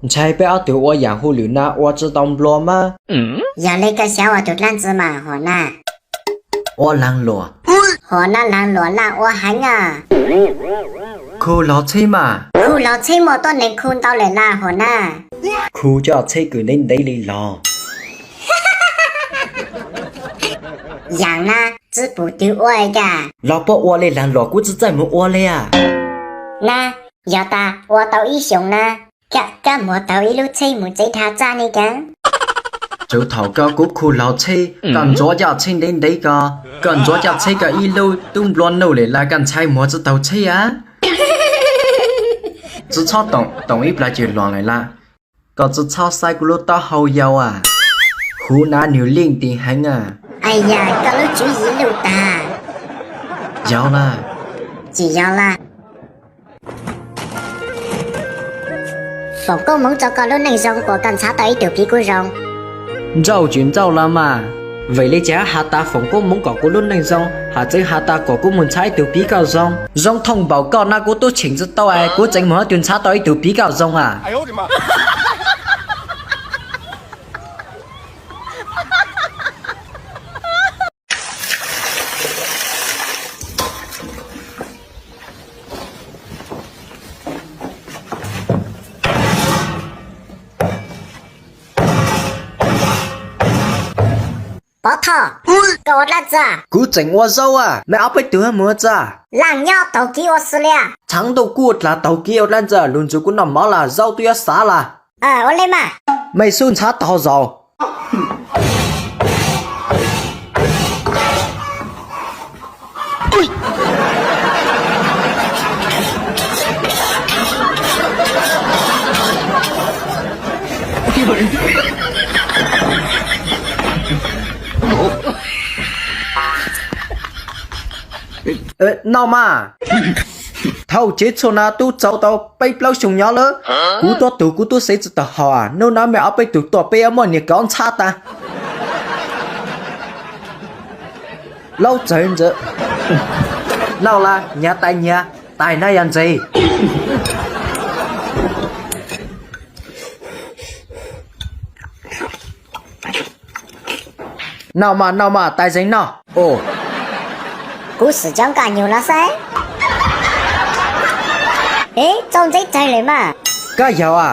Ntshai peb ob tug ua yaam hu lwm na ua tsi tau nplua mas. Yog le koj xyov ua tus dlaab tsi mas Huam na. Ua laag luam. Huam na laag luam laj ua heev a. Khu log tsheb mas. Khu log tsheb muaj tuab neeg khu ntau lawm laj Huam na. Khu coj tsheb kws ntev ntev li log. Yaam na, tsi pum twg ua cas. Log puab ua le laag luam kuv tsi txawj moog ua le a. Na, yog tas ua tau ib xyoos na, koj muag taug ib lub tsheb mus tsev dhau txaj ne cas. Tsuav thaum koj kuv khu log tsheb, koj ntxuav coj tsheb ntev ntev ko, koj ntxuav coj tsheb koj ib lub tub nplua nuj lawm laj koj ntshai muag tsi taug tsheb a. Tsi txhob toom ib plag cws luam lawm laj. Koj tsi txhob saib kuv lub taub hau yau a. Huv na nwg leej tis heev a. Aya, koj lub tswv yim luj tag. Yog laj. Tsis yog laj. Foom koob moov rau koj lub neej zoo kuas koj ntxhab tau ib tug piv kuv zoo. Nrauj tsis nrauj laj mas. Vim le cas has tas foom koob moov kom kuv lub neej zoo, has txawv has tas kom kuv mus ntxhab ib tug piv koj zoo. Zoo thooj npaum koj na kuv tub cheem tsi tau es kuv tseem mus hab tug ntxhab tau ib tug piv koj zoo a. Pov Thoj, koj ua dlaab tsi? Kuv tseem ua zaub a, mej ob peb tug mus ua tsi? Laaj nyob taug kev ua xwb li. Tshaav ntuj kuj dlaag taug kev ua dlaab tsi, lug ntsuas kuv noj mov laj, zaub tub yuav xav laj. Ua le mas. Mej xub ntxhab taug zaus. Noj mas. Thaum tsev tshuaj na tub txaus tau peb plaub xyoo nyob lawm. Kuv tuab tug kuv tub xeeb tsi tau haus, nub nua mej ob peb tug tuaj peb yuav muab niag kauv ntxhab tag. Laub txawv ntawd. Noj laj, nyav tais nyav, tais na yog ntses. Noj mas noj mas tais zeeg noj. Kuv xwm cov nkoj nyuj los xwb. Ib txaus ntxeev tsawg lawm mas. Koj yog a.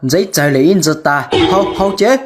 Ntxeev tsawg lawm ib ntsis tas, haus haus ces.